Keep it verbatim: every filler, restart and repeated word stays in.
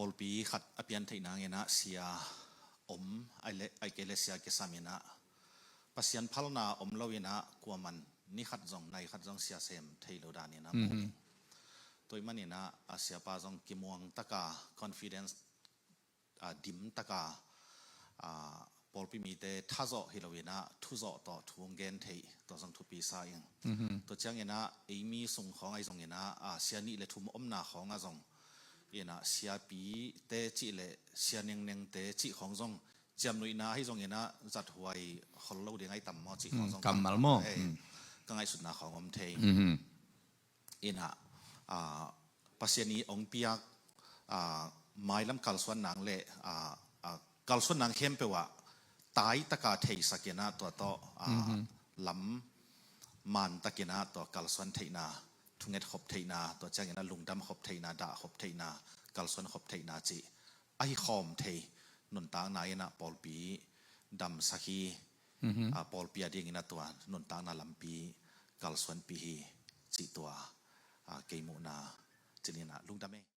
pawlpi khat a pian theih nang inah sia om, ai le, ai kei le sia kisam inah Pasian phalna om lo inah kuaman ni khat zong, nai khat zong sia sem thei lo dan inah mu ing. Tua ahih man inah a siapa zong kimuang taka, confidence a dim taka, a, pawlpi mite thazawh hi lo inah thuzawh tawh thu hong gen theih, tua zong thupi sa ing. Tua ciang inah ei mi sung khawng ahi zong inah, a, sia nih le thum omna khawng ah zong inah siapite cih le sia nengnengte cih khawng zong ciamnuihna ahi zong inah zathuai hol lo ding ahi tam maw cih khawng zong kammal maw? Ka ngaihsutna khawng om thei. Inah, a, Pasian i hong piak, a, mailam kalsuan nang le, a, a, kalsuan nang khempeuh ah tai taka theisak inah tua tawh, a, lam man tak inah tua kalsuan theihna, thunget khop theihna, tua ciang inah lungdam khop theihna, dah khop theihna, kalsuan khop theihna cih ahi khawm thei nuntakna inah pawlpi damsak hi. A, pawlpi a ding inah tua nuntakna lampi kalsuanpih hi cih tua, a, kei muhna cih inah lungdam ei.